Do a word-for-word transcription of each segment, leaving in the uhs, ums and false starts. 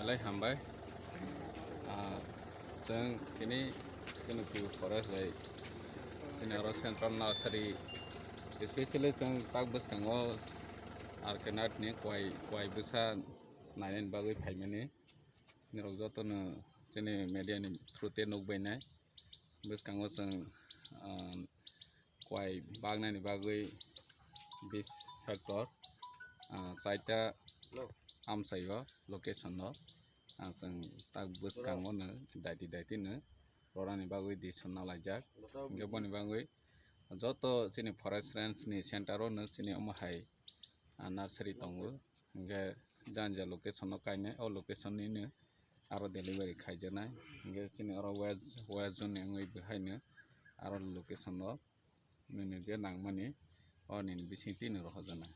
Lai hambai. Ah, chwng chini Kunuki forest bai chini oro central nursery, especially chwng tak bwskango R K Nath ni kwai, kwai bwsa nainani bagwi phaimani. Nirok jotono chini media ni through te nukbainai. Bwskango chwng, ah, kwai bagnani bagwi bis hectare, ah, chaita amchaio location no, ah, chwng tak bwskango no daiti daiti no rorani bagwi dis sonna laijak. Hwnkhe boni bagwi joto chini forest range ni center o no chini omo hai, ah, nursery tongo. Hwnkhe jani ja location no kainai, o location nini aro delivery khaijaknai. Hwnkhe chini oro west, west zone ni wngwi bo haino aro location o nini je nangmani o nini bising twi no rohorjaknai.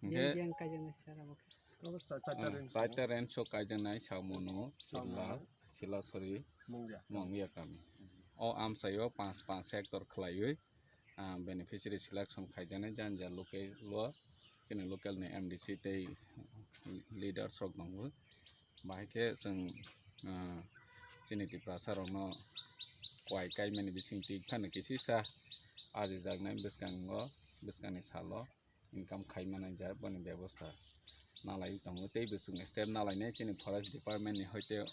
Hwnkhe yang kaijaknai sir abo khe. Abo cha-, chaita, ah, range chaita range o kaijaknai Saumano, Saumano, Sila, Silasori, Mungya. Mungya kami. O amchaio panch, panch hectare khwlaiwi, ah, beneficiary selection khaijaknai jani ja local o chini local ni M D C tei leaders rok tongo. Bahai khe chwng, ah, chini Tiprasa rokno kwai kaimani bising twi phano kisisa ajijaknai bwskango, bwskangni salo income khai manai ja boni bebosta nalai tongo. Tei bo chwng step nalainai chini forest department ni hoite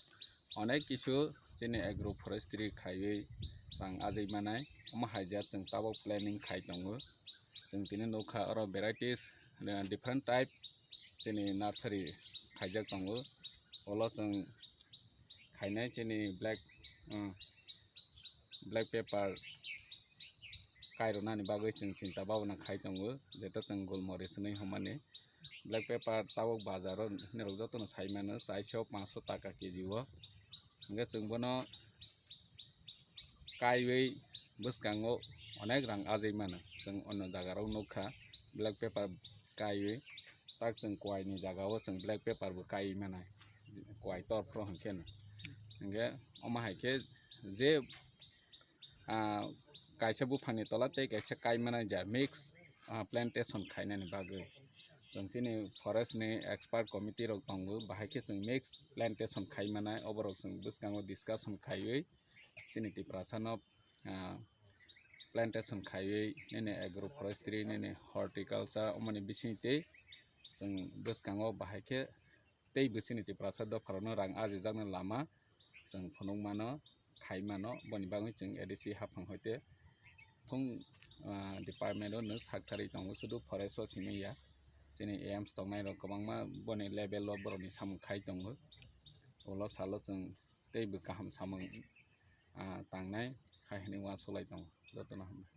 onek kisu chini agro forestry khaiwi rang ajai manai. Omo hai ja chwng tabok planning khai tongo. Chwng tini nukha oro varieties, eh, different type chini nursery khaijak tongo. Olo chwng khainai chini black, eh, black pepper kairwnani bagwi chwng chinta bhabna khai tongo, jeto chwng gulmoris hinwi hwnmani. Black pepper tabok bazaro nirok jotono sai mano, chaiso panchso taka K G o. Hwnkhe chwng bono kaiwi bwskango onek rang ajai mano. Chwng ono jagarok nukha black pepper kaiwi, tak chwng kwaini jagao chwng black pepper bo kaiwi manai, kwai torphro hwnkhe no. Hwnkhe omo hai khe je, ah, kaisa buphangni tola tei kaisa kai manai ja mix, ah, plantation khainani bagwi chwng chini forest ni expert committee rok tongo, bahai khe chwng mix plantation khai manai, oborok chwng bwskango discussion khaiwi chini Tiprasa no, ah, plantation khaiwi nini agro forestry, nini horticulture omoni bising tei chwng bwskango bahai khe tei bo chini Tiprasa dopharokno rang ajijaknai lama chwng phunukmano, khaimano, boni bagwi chwng A D C haphang hoite thung, ah, department o nwng saktharwi tongo, sudu forest o simi ya. Chini A Ms tongnairok kwbangma boni level o borokni samung khai tongo. Ulo salo chwng tei bo kaham samung, ah, tangnai hai hwnwi uansuk lai tongo. Jotono hambai.